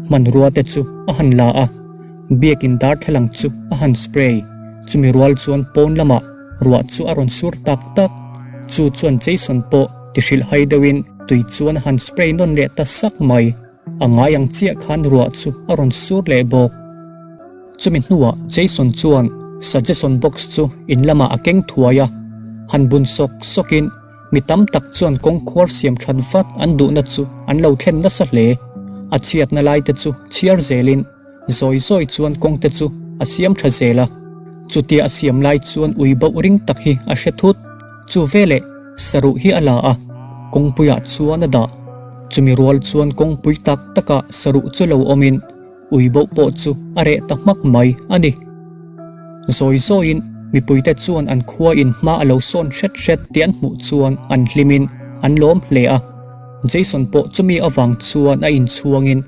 Hmanrua te chu a han la a, biakin darthlalang chu a han spray. Chumi rual chuan pawn lamah ruah chu a rawn sur tak tak. Chu chuan Jason pawh ti hrilh hai deuhin tui chuan a han spray nawn leh ta sak mai. A ngai ang chiah khan ruah chu a rawn sur leh bawk. Chumi hnuah Jason chuan suggestion box chu in lamah a keng thuai a, han bun sawk sawkin mi tam tak chuan kawngkhuar siam that vat an duhna chu an lo thlen nasa hle. A chhiatna lai te chu chhiar zelin zawi zawi chuan kawng te chu a siam tha zel a. Chutia a siam lai chuan ui bauh ring tak hi a hre thut. Chu veleh saruh hi a la a, kawngpuiah chuan a dah. Chumi rual chuan kawngpui tak takah saruh chu lo awmin ui bauh pawh chu a reh ta hmak mai a ni. Zawi zawiin mipuite chuan an khua in hma a lo sawn hret hret tih an hmuh chuan an hlimin an lawm hle a. Jason pawh chumi avang chuan a inchhuangin.